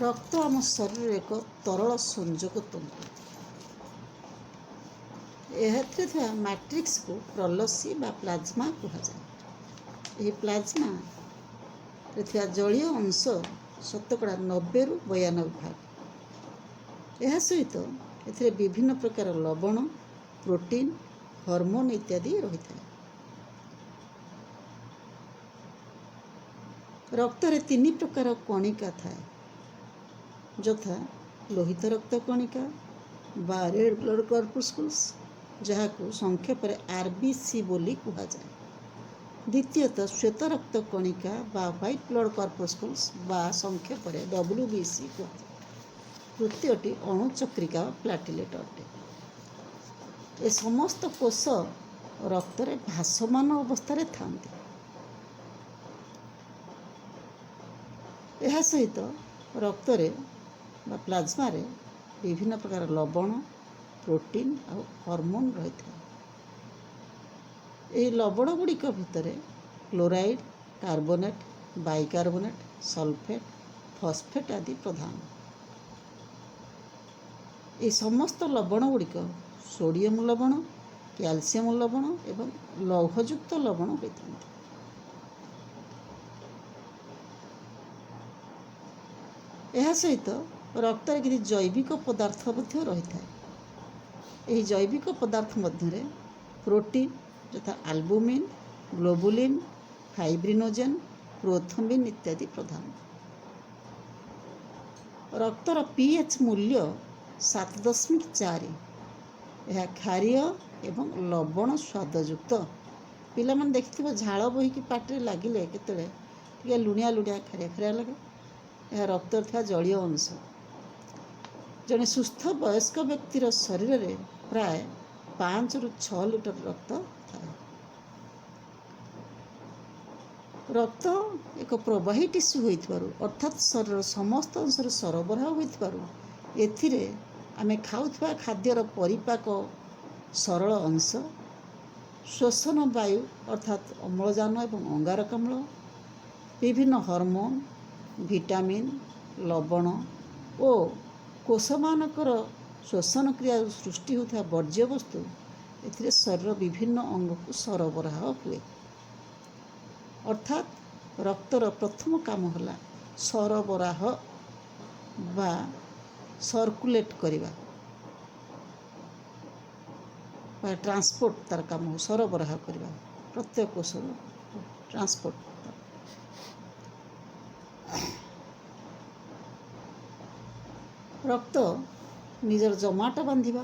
ରକ୍ତ ଆମ ଶରୀରରେ ଏକ ତରଳ ସଂଯୋଗ ତନ୍ତୁ। ଏଥିରେ ଥିବା ମ୍ୟାଟ୍ରିକ୍ସକୁ ପ୍ରଲସି ବା ପ୍ଲାଜମା କୁହାଯାଏ। ଏହି ପ୍ଲାଜମାରେ ଥିବା ଜଳୀୟ ଅଂଶ 90%ରୁ 92% ଭାଗ। ଏହା ସହିତ ଏଥିରେ ବିଭିନ୍ନ ପ୍ରକାର ଲବଣ, ପ୍ରୋଟିନ୍, ହରମୋନ୍ ଇତ୍ୟାଦି ରହିଥାଏ। ରକ୍ତରେ ତିନି ପ୍ରକାର କଣିକା ଥାଏ, ଯଥା ଲୋହିତ ରକ୍ତ କଣିକା ବା ରେଡ୍ ବ୍ଲଡ଼ କର୍ପସ୍କୁଲ୍ସ, ଯାହାକୁ ସଂକ୍ଷେପରେ ଆର୍ ବି ସି ବୋଲି କୁହାଯାଏ। ଦ୍ୱିତୀୟତଃ, ଶ୍ୱେତ ରକ୍ତ କଣିକା ବା ହ୍ୱାଇଟ୍ ବ୍ଲଡ଼ କର୍ପସ୍କୁଲ୍ସ ବା ସଂକ୍ଷେପରେ ଡବ୍ଲ୍ୟୁ ବି ସି କୁହାଯାଏ। ତୃତୀୟଟି ଅଣୁଚକ୍ରିକା ବା ପ୍ଲାଟିଲେଟ୍ ଅଟେ। ଏ ସମସ୍ତ କୋଷ ରକ୍ତରେ ଭାସମାନ ଅବସ୍ଥାରେ ଥାନ୍ତି। ଏହା ସହିତ ରକ୍ତରେ ବା ପ୍ଲାଜମାରେ ବିଭିନ୍ନ ପ୍ରକାର ଲବଣ, ପ୍ରୋଟିନ୍ ଆଉ ହରମୋନ୍ ରହିଥାଏ। ଏହି ଲବଣ ଗୁଡ଼ିକ ଭିତରେ chloride, carbonate, bicarbonate, sulphate, phosphate ଆଦି ପ୍ରଧାନ। ଏହି ସମସ୍ତ ଲବଣ ଗୁଡ଼ିକ ସୋଡ଼ିୟମ ଲବଣ, କ୍ୟାଲସିୟମ ଲବଣ ଏବଂ ଲୌହଯୁକ୍ତ ଲବଣ ହୋଇଥାନ୍ତି। ଏହା ସହିତ ରକ୍ତରେ କିଛି ଜୈବିକ ପଦାର୍ଥ ମଧ୍ୟ ରହିଥାଏ। ଏହି ଜୈବିକ ପଦାର୍ଥ ମଧ୍ୟରେ ପ୍ରୋଟିନ୍ ଯଥା ଆଲବୁମିନ୍, ଗ୍ଲୋବୁଲିନ୍, ଫାଇବ୍ରିନୋଜେନ୍, ପ୍ରୋଥମ୍ବିନ୍ ଇତ୍ୟାଦି ପ୍ରଧାନ। ରକ୍ତର ପି ଏଚ୍ ମୂଲ୍ୟ 7.4। ଏହା କ୍ଷାରୀୟ ଏବଂ ଲବଣ ସ୍ୱାଦଯୁକ୍ତ। ପିଲାମାନେ ଦେଖିଥିବ, ଝାଳ ବୋହିକି ପାଟିରେ ଲାଗିଲେ କେତେବେଳେ ଟିକେ ଲୁଣିଆ ଲୁଣିଆ, ଖାରିଆ ଖାରିଆ ଲାଗେ। ଏହା ରକ୍ତରେ ଥିବା ଜଳୀୟ ଅଂଶ। ଜଣେ ସୁସ୍ଥ ବୟସ୍କ ବ୍ୟକ୍ତିର ଶରୀରରେ ପ୍ରାୟ 5ରୁ 6 ଲିଟର ରକ୍ତ ଥାଏ। ରକ୍ତ ଏକ ପ୍ରବାହୀ ଟିସ୍ୟୁ ହୋଇଥିବାରୁ, ଅର୍ଥାତ୍ ଶରୀରର ସମସ୍ତ ଅଂଶରେ ସରବରାହ ହୋଇଥିବାରୁ, ଏଥିରେ ଆମେ ଖାଉଥିବା ଖାଦ୍ୟର ପରିପାକ ସରଳ ଅଂଶ, ଶ୍ୱସନ ବାୟୁ ଅର୍ଥାତ୍ ଅମ୍ଳଜାନ ଏବଂ ଅଙ୍ଗାରକାମ୍ଳ, ବିଭିନ୍ନ ହରମୋନ୍, ଭିଟାମିନ୍, ଲବଣ ଓ କୋଷମାନଙ୍କର ଶ୍ୱସନ କ୍ରିୟାରୁ ସୃଷ୍ଟି ହେଉଥିବା ବର୍ଜ୍ୟବସ୍ତୁ ଏଥିରେ ଶରୀରର ବିଭିନ୍ନ ଅଙ୍ଗକୁ ସରବରାହ ହୁଏ। ଅର୍ଥାତ୍ ରକ୍ତର ପ୍ରଥମ କାମ ହେଲା ସରବରାହ ବା ସର୍କୁଲେଟ୍ କରିବା ବା ଟ୍ରାନ୍ସପୋର୍ଟ। ତାର କାମ ସରବରାହ କରିବା, ପ୍ରତ୍ୟେକ କୋଷରୁ ଟ୍ରାନ୍ସପୋର୍ଟ। ରକ୍ତ ନିଜର ଜମାଟ ବାନ୍ଧିବା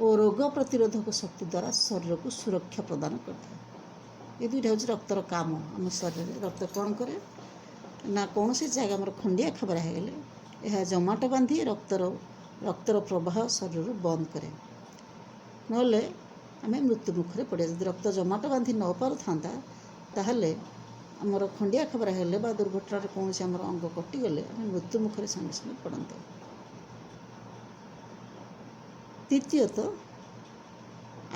ଓ ରୋଗ ପ୍ରତିରୋଧକ ଶକ୍ତି ଦ୍ୱାରା ଶରୀରକୁ ସୁରକ୍ଷା ପ୍ରଦାନ କରିଥାଏ। ଏ ଦୁଇଟା ହେଉଛି ରକ୍ତର କାମ। ଆମ ଶରୀରରେ ରକ୍ତ କ'ଣ କରେ ନା, କୌଣସି ଜାଗା ଆମର ଖଣ୍ଡିଆ ଖାବରା ହେଇଗଲେ ଏହା ଜମାଟ ବାନ୍ଧି ରକ୍ତର ପ୍ରବାହ ଶରୀରରୁ ବନ୍ଦ କରେ। ନହେଲେ ଆମେ ମୃତ୍ୟୁ ମୁଖରେ ପଡ଼ିବା। ଯଦି ରକ୍ତ ଜମାଟ ବାନ୍ଧି ନ ପାରୁଥାନ୍ତା, ତାହେଲେ ଆମର ଖଣ୍ଡିଆ ଖାବରା ହେଲେ ବା ଦୁର୍ଘଟଣାରେ କୌଣସି ଆମର ଅଙ୍ଗ କଟିଗଲେ ଆମେ ମୃତ୍ୟୁ ମୁଖରେ ସାଙ୍ଗେ ସାଙ୍ଗେ ପଡ଼ନ୍ତେ। ଦ୍ୱିତୀୟତଃ,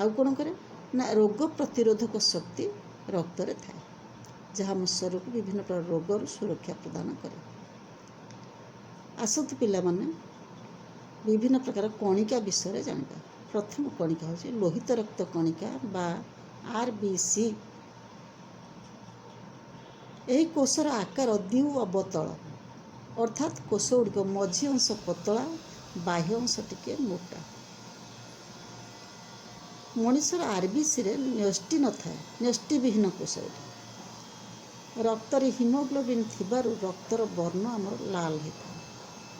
ଆଉ କ'ଣ କରେ ନା, ରୋଗ ପ୍ରତିରୋଧକ ଶକ୍ତି ରକ୍ତରେ ଥାଏ, ଯାହା ଆମ ଶରୀରକୁ ବିଭିନ୍ନ ପ୍ରକାର ରୋଗରୁ ସୁରକ୍ଷା ପ୍ରଦାନ କରେ। ଆସନ୍ତୁ ପିଲାମାନେ, ବିଭିନ୍ନ ପ୍ରକାର କଣିକା ବିଷୟରେ ଜାଣିବା। ପ୍ରଥମ କଣିକା ହେଉଛି ଲୋହିତ ରକ୍ତ କଣିକା ବା ଆର୍ ବି ସି। ଏହି କୋଷର ଆକାର ଦ୍ୱି ଅବତଳ, ଅର୍ଥାତ୍ କୋଷ ଗୁଡ଼ିକ ମଝି ଅଂଶ ପତଳା, ବାହ୍ୟ ଅଂଶ ଟିକେ ମୋଟା। ମଣିଷର ଆର୍ ବି ସିରେ ନ୍ୟଷ୍ଟି ନଥାଏ, ନ୍ୟଷ୍ଟିବିହୀନ କୋଷ ଏଠି। ରକ୍ତରେ ହିମୋଗ୍ଲୋବିନ୍ ଥିବାରୁ ରକ୍ତର ବର୍ଣ୍ଣ ଆମର ଲାଲ ହୋଇଥାଏ।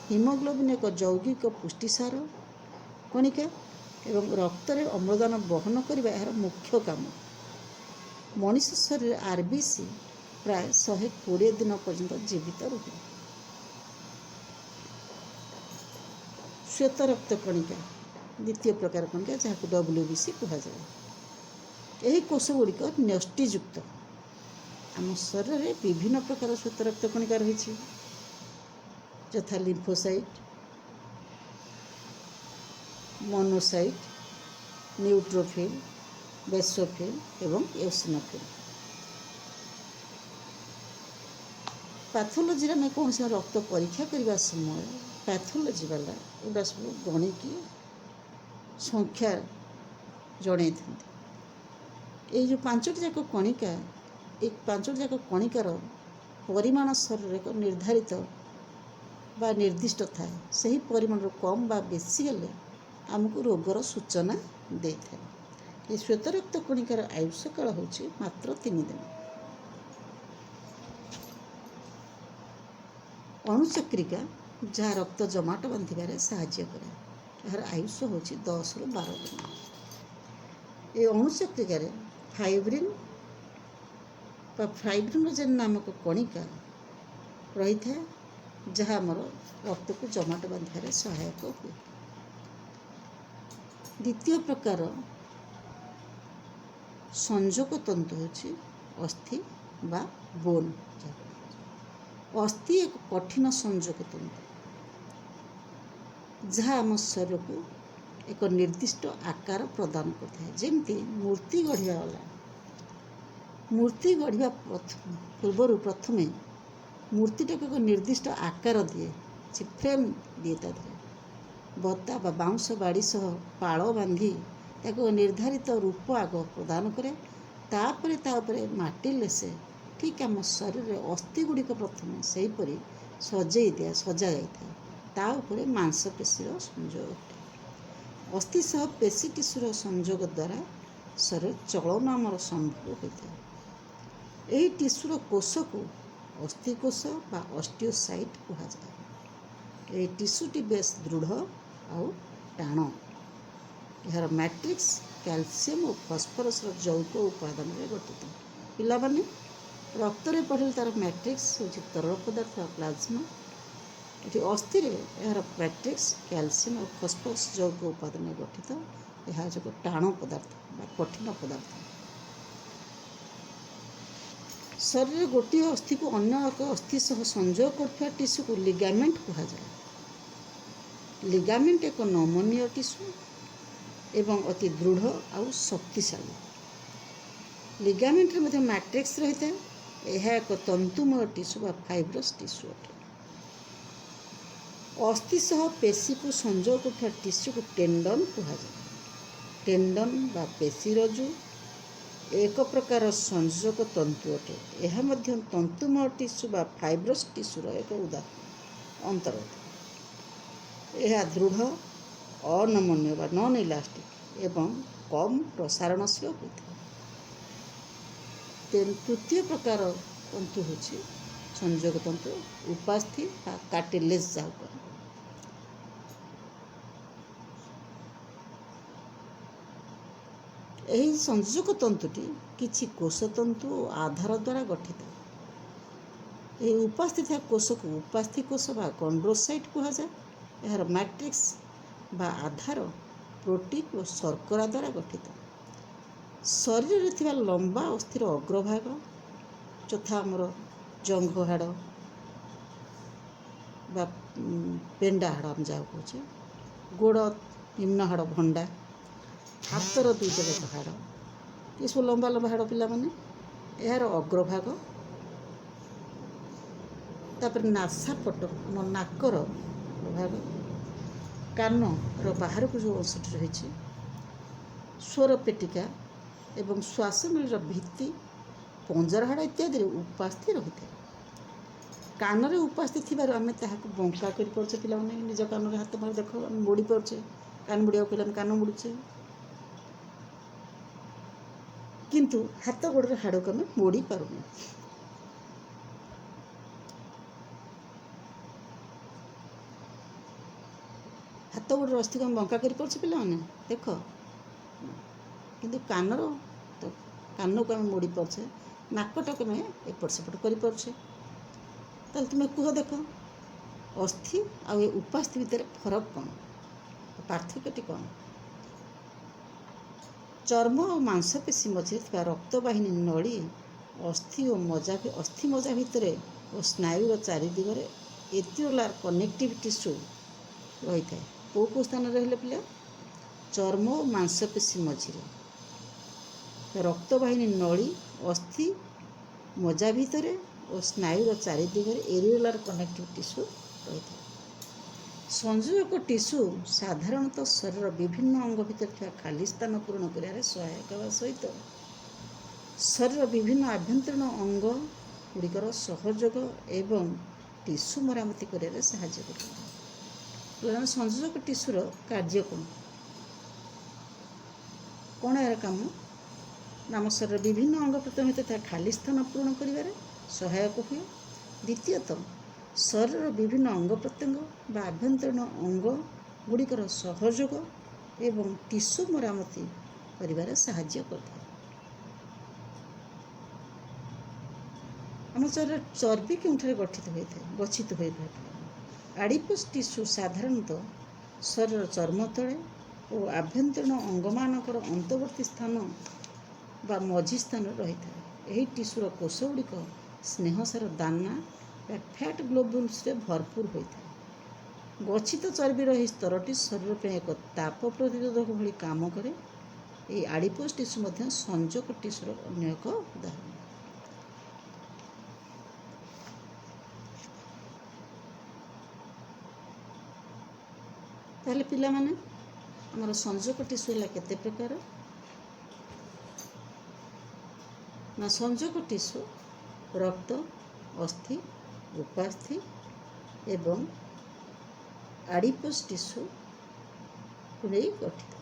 ହିମୋଗ୍ଲୋବିନ୍ ଏକ ଯୌଗିକ ପୁଷ୍ଟିସାର କଣିକା ଏବଂ ରକ୍ତରେ ଅମ୍ଳଜାନ ବହନ କରିବା ଏହାର ମୁଖ୍ୟ କାମ। ମଣିଷ ଶରୀରରେ ଆର୍ ବି ସି ପ୍ରାୟ 120 ଦିନ ପର୍ଯ୍ୟନ୍ତ ଜୀବିତ ରୁହେ। ଶ୍ୱେତ ରକ୍ତ କଣିକା ଦ୍ୱିତୀୟ ପ୍ରକାର କଣିକା, ଯାହାକୁ ଡବ୍ଲ୍ୟୁ ବି ସି କୁହାଯାଏ। ଏହି କୋଷ ଗୁଡ଼ିକ ନ୍ୟଷ୍ଟିଯୁକ୍ତ। ଆମ ଶରୀରରେ ବିଭିନ୍ନ ପ୍ରକାର ଶ୍ୱେତ ରକ୍ତ କଣିକା ରହିଛି, ଯଥା ଲିମ୍ଫୋସାଇଟ୍, ମନୋସାଇଟ୍, ନ୍ୟୁଟ୍ରୋଫିଲ୍, ବେସୋଫିଲ୍ ଏବଂ ଏଓସିନୋଫିଲ୍। ପାଥୋଲୋଜିରେ ଆମେ କୌଣସି ରକ୍ତ ପରୀକ୍ଷା କରିବା ସମୟରେ ପାଥୋଲୋଜି ବାଲା ଏଗୁଡ଼ା ସବୁ ଗଣିକି ସଂଖ୍ୟା ଜଣେଇଥାନ୍ତି। ଏଇ ଯେଉଁ ପାଞ୍ଚଟି ଯାକ କଣିକା, ଏଇ ପାଞ୍ଚଟି ଯାକ କଣିକାର ପରିମାଣ ଶରୀରରେ ଏକ ନିର୍ଦ୍ଧାରିତ ବା ନିର୍ଦ୍ଦିଷ୍ଟ ଥାଏ। ସେହି ପରିମାଣରୁ କମ୍ ବା ବେଶୀ ହେଲେ ଆମକୁ ରୋଗର ସୂଚନା ଦେଇଥାଏ। ଏ ଶ୍ୱେତ ରକ୍ତ କଣିକାର ଆୟୁଷ କାଳ ହେଉଛି ମାତ୍ର 3 ଦିନ। ଅଣୁଚକ୍ରିକା, ଯାହା ରକ୍ତ ଜମାଟ ବାନ୍ଧିବାରେ ସାହାଯ୍ୟ କରେ, ଏହାର ଆୟୁଷ ହେଉଛି 10ରୁ 12 ଦିନ। ଏ ଅଣୁଚକ୍ରିକାରେ ଫାଇବ୍ରିନ୍ ବା ଫାଇବ୍ରିନୋଜେନ୍ ନାମକ କଣିକା ରହିଥାଏ, ଯାହା ଆମର ରକ୍ତକୁ ଜମାଟ ବାନ୍ଧିବାରେ ସହାୟକ ହୁଏ। ଦ୍ୱିତୀୟ ପ୍ରକାର ସଂଯୋଗ ତନ୍ତୁ ହେଉଛି ଅସ୍ଥି ବା ବୋନ୍। ଅସ୍ଥି ଏକ କଠିନ ସଂଯୋଗ ତନ୍ତୁ, ଯାହା ଆମ ଶରୀରକୁ ଏକ ନିର୍ଦ୍ଦିଷ୍ଟ ଆକାର ପ୍ରଦାନ କରିଥାଏ। ଯେମିତି ମୂର୍ତ୍ତି ଗଢ଼ିବା ବାଲା ମୂର୍ତ୍ତି ଗଢ଼ିବା ପୂର୍ବରୁ ପ୍ରଥମେ ମୂର୍ତ୍ତିଟାକୁ ଏକ ନିର୍ଦ୍ଦିଷ୍ଟ ଆକାର ଦିଏ, ସେ ଫ୍ରେମ୍ ଦିଏ, ତା ଦେହରେ ବତା ବା ବାଉଁଶ ବାଡ଼ି ସହ ପାଳ ବାନ୍ଧି ତାକୁ ନିର୍ଦ୍ଧାରିତ ରୂପ ଆଗ ପ୍ରଦାନ କରେ, ତାପରେ ତା ଉପରେ ମାଟି ଲେସେ। ଠିକ୍ ଆମ ଶରୀରରେ ଅସ୍ଥି ଗୁଡ଼ିକ ପ୍ରଥମେ ସେହିପରି ସଜେଇ ଦିଆ ସଜା ଯାଇଥାଏ, ତା ଉପରେ ମାଂସପେଶୀର ସଂଯୋଗ ଘଟେ। ଅସ୍ଥି ସହ ପେଶୀ ଟିସୁର ସଂଯୋଗ ଦ୍ୱାରା ଶରୀର ଚଳନ ଆମର ସମ୍ଭବ ହୋଇଥାଏ। ଏହି ଟିସୁର କୋଷକୁ ଅସ୍ଥିକୋଷ ବା ଅଷ୍ଟିଓସାଇଟ୍ କୁହାଯାଏ। ଏହି ଟିସୁଟି ବେଶ ଦୃଢ଼ ଆଉ ଟାଣ। ଏହାର ମ୍ୟାଟ୍ରିକ୍ସ କ୍ୟାଲସିୟମ୍ ଓ ଫସ୍ଫରସର ଯୌଗ ଉପାଦାନରେ ଗଠିତ। ପିଲାମାନେ, ରକ୍ତରେ ପଢ଼ିଲେ ତା'ର ମ୍ୟାଟ୍ରିକ୍ସ ହେଉଛି ତରଳ ପଦାର୍ଥ ବା ପ୍ଲାଜମା। ଏଠି ଅସ୍ଥିରେ ଏହାର ମ୍ୟାଟ୍ରିକ୍ସ କ୍ୟାଲସିୟମ୍ ଓ ଫସ୍ଫରସ ଯୌଗ ଉପାଦାନରେ ଗଠିତ। ଏହା ହେଉଛି ଏକ ଟାଣ ପଦାର୍ଥ ବା କଠିନ ପଦାର୍ଥ। ଶରୀରରେ ଗୋଟିଏ ଅସ୍ଥିକୁ ଅନ୍ୟ ଏକ ଅସ୍ଥି ସହ ସଂଯୋଗ କରୁଥିବା ଟିସୁକୁ ଲିଗାମେଣ୍ଟ କୁହାଯାଏ। ଲିଗାମେଣ୍ଟ ଏକ ନମନୀୟ ଟିସୁ ଏବଂ ଅତି ଦୃଢ଼ ଆଉ ଶକ୍ତିଶାଳୀ। ଲିଗାମେଣ୍ଟରେ ମଧ୍ୟ ମ୍ୟାଟ୍ରିକ୍ସ ରହିଥାଏ। ଏହା ଏକ ତନ୍ତୁମୟ ଟିସୁ ବା ଫାଇବ୍ରସ୍ ଟିସୁ ଅଟେ। ଅସ୍ଥି ସହ ପେଶୀକୁ ସଂଯୋଗ କରୁଥିବା ଟିସୁକୁ ଟେଣ୍ଡନ୍ କୁହାଯାଏ। ଟେଣ୍ଡନ୍ ବା ପେଶୀରଜ୍ଜୁ ଏକ ପ୍ରକାର ସଂଯୋଗ ତନ୍ତୁ ଅଟେ। ଏହା ମଧ୍ୟ ତନ୍ତୁମୟ ଟିସୁ ବା ଫାଇବ୍ରସ୍ ଟିସୁର ଏକ ଉଦାହରଣ ଅନ୍ତର୍ଗତ। ଏହା ଦୃଢ଼, ଅନମନୀୟ ବା ନନ୍ ଇଲାଷ୍ଟିକ୍ ଏବଂ କମ୍ ପ୍ରସାରଣଶୀଳ ହୋଇଥାଏ। ତୃତୀୟ ପ୍ରକାର ତନ୍ତୁ ହେଉଛି ସଂଯୋଗ ତନ୍ତୁ ଉପାସ୍ଥି ବା କାର୍ଟିଲେଜ୍ ଯାହାକୁ କହନ୍ତି। ଏହି ସଂଯୋଗ ତନ୍ତୁଟି କିଛି କୋଷତନ୍ତୁ ଓ ଆଧାର ଦ୍ୱାରା ଗଠିତ। ଏହି ଉପାସ୍ଥି ଥିବା କୋଷକୁ ଉପାସ୍ଥି କୋଷ ବା କଣ୍ଡ୍ରୋସାଇଟ୍ କୁହାଯାଏ। ଏହାର ମ୍ୟାଟ୍ରିକ୍ସ ବା ଆଧାର ପ୍ରୋଟିନ୍ ଓ ଶର୍କରା ଦ୍ୱାରା ଗଠିତ। ଶରୀରରେ ଥିବା ଲମ୍ବା ଅସ୍ଥିର ଅଗ୍ରଭାଗ, ଯଥା ଆମର ଜଙ୍ଘ ହାଡ଼ ବା ପେଣ୍ଡା ହାଡ଼ ଆମେ ଯାହାକୁ କହୁଛେ, ଗୋଡ଼ ନିମ୍ନ ହାଡ଼ ଭଣ୍ଡା, ହାତର ଦୁଇଟା ଯାକ ହାଡ଼, ଏସବୁ ଲମ୍ବା ଲମ୍ବା ହାଡ଼ ପିଲାମାନେ, ଏହାର ଅଗ୍ରଭାଗ, ତାପରେ ନାସା ପଟ, ଆମ ନାକର ଭାଗ, କାନର ବାହାରକୁ ଯେଉଁ ଅଂଶଟି ରହିଛି, ସ୍ୱର ପେଟିକା ଏବଂ ଶ୍ୱାସନଳୀର ଭିତ୍ତି, ପଞ୍ଜରା ହାଡ଼ ଇତ୍ୟାଦିରେ ଉପାସ୍ଥି ରହିଥାଏ। କାନରେ ଉପାସ୍ଥି ଥିବାରୁ ଆମେ ତାହାକୁ ବଙ୍କା କରିପାରୁଛେ। ପିଲାମାନେ, ନିଜ କାନରେ ହାତ ମାରି ଦେଖ, ଆମେ ମୋଡ଼ି ପାରୁଛେ। କାନ ମୋଡ଼ିବାକୁ କହିଲେ ଆମେ କାନ ମୋଡ଼ୁଛେ, କିନ୍ତୁ ହାତ ଗୋଡ଼ର ହାଡ଼କୁ ଆମେ ମୋଡ଼ି ପାରୁନେ। ହାତ ଗୋଡ଼ର ଅସ୍ଥିକୁ ଆମେ ବଙ୍କା କରିପାରୁଛେ ପିଲାମାନେ, ଦେଖ। କିନ୍ତୁ କାନର ତ କାନକୁ ଆମେ ମୋଡ଼ି ପାରୁଛେ, ନାକଟାକୁ ଆମେ ଏପଟ ସେପଟ କରିପାରୁଛେ। ତାହେଲେ ତୁମେ କୁହ ଦେଖ, ଅସ୍ଥି ଆଉ ଏ ଉପାସ୍ଥି ଭିତରେ ଫରକ କ'ଣ, ପାର୍ଥକ୍ୟଟି କ'ଣ? ଚର୍ମ ଓ ମାଂସପେଶୀ ମଝିରେ ଥିବା ରକ୍ତବାହିନୀ ନଳୀ, ଅସ୍ଥି ଓ ମଜା ଅସ୍ଥି ମଜା ଭିତରେ ଓ ସ୍ନାୟୁର ଚାରିଦିଗରେ ଏଟିଓଲାର କନେକ୍ଟିଭ୍ ଟିସ୍ୟୁ ରହିଥାଏ। କେଉଁ କେଉଁ ସ୍ଥାନରେ ରହିଲେ ପିଲା? ଚର୍ମ ଓ ମାଂସପେଶୀ ମଝିରେ ରକ୍ତବାହିନୀ ନଳୀ, ଅସ୍ଥି ମଜା ଭିତରେ ଓ ସ୍ନାୟୁର ଚାରିଦିଗରେ ଏରିଓଲାର କନେକ୍ଟିଭ୍ ଟିସ୍ୟୁ ରହିଥାଏ। ସଂଯୋଜକ ଟିସ୍ୟୁ ସାଧାରଣତଃ ଶରୀରର ବିଭିନ୍ନ ଅଙ୍ଗ ଭିତରେ ଥିବା ଖାଲି ସ୍ଥାନ ପୂରଣ କରିବାରେ ସହାୟକ ହେବା ସହିତ ଶରୀରର ବିଭିନ୍ନ ଆଭ୍ୟନ୍ତରୀଣ ଅଙ୍ଗ ଗୁଡ଼ିକର ସହଯୋଗ ଏବଂ ଟିସ୍ୟୁ ମରାମତି କରିବାରେ ସାହାଯ୍ୟ କରିଥାଏ। ପିଲାମାନେ, ସଂଯୋଜକ ଟିସ୍ୟୁର କାର୍ଯ୍ୟ କ'ଣ? କ'ଣ ଏହାର କାମ ନା, ଆମ ଶରୀରର ବିଭିନ୍ନ ଅଙ୍ଗ ପ୍ରତ୍ୟଙ୍ଗ ଭିତରେ ଥିବା ଖାଲି ସ୍ଥାନ ପୂରଣ କରିବାରେ ସହାୟକ ହୁଏ। ଦ୍ୱିତୀୟତଃ, ଶରୀରର ବିଭିନ୍ନ ଅଙ୍ଗ ପ୍ରତ୍ୟଙ୍ଗ ବା ଆଭ୍ୟନ୍ତରୀଣ ଅଙ୍ଗ ଗୁଡ଼ିକର ସହଯୋଗ ଏବଂ ଟିସ୍ୟୁ ମରାମତି କରିବାରେ ସାହାଯ୍ୟ କରିଥାଏ। ଆମ ଶରୀରରେ ଚର୍ବି କେଉଁଠାରେ ଗଠିତ ହୋଇଥାଏ, ଗଚ୍ଛିତ ହୋଇଥାଏ? ଆଡ଼ିପୋସ୍ ଟିସ୍ୟୁ ସାଧାରଣତଃ ଶରୀରର ଚର୍ମ ତଳେ ଓ ଆଭ୍ୟନ୍ତରୀଣ ଅଙ୍ଗମାନଙ୍କର ଅନ୍ତର୍ବର୍ତ୍ତୀ ସ୍ଥାନ ବା ମଝି ସ୍ଥାନରେ ରହିଥାଏ। ଏହି ଟିସ୍ୟୁର କୋଷ ଗୁଡ଼ିକ ସ୍ନେହସାର ଦାନା ବା ଫ୍ୟାଟ୍ ଗ୍ଲୋବ୍ୟୁଲ୍ସରେ ଭରପୁର ହୋଇଥାଏ। ଗଚ୍ଛିତ ଚର୍ବିର ଏହି ସ୍ତରଟି ଶରୀର ପାଇଁ ଏକ ତାପ ପ୍ରତିରୋଧକ ଭଳି କାମ କରେ। ଏହି ଆଡ଼ିପୋସ୍ ଟିସ୍ୟୁ ମଧ୍ୟ ସଂଯୋଗ ଟିସ୍ୟୁର ଅନ୍ୟ ଏକ ଉଦାହରଣ। ତାହେଲେ ପିଲାମାନେ, ଆମର ସଂଯୋଗ ଟିସ୍ୟୁ ହେଲା କେତେ ପ୍ରକାର ନା, ସଂଯୋଗ ଟିସ୍ୟୁ ରକ୍ତ, ଅସ୍ଥି, ଉପାସ୍ଥି ଏବଂ ଆଡ଼ିପୋସ୍ ଟିସ୍ୟୁକୁ ନେଇ ଗଠିତ।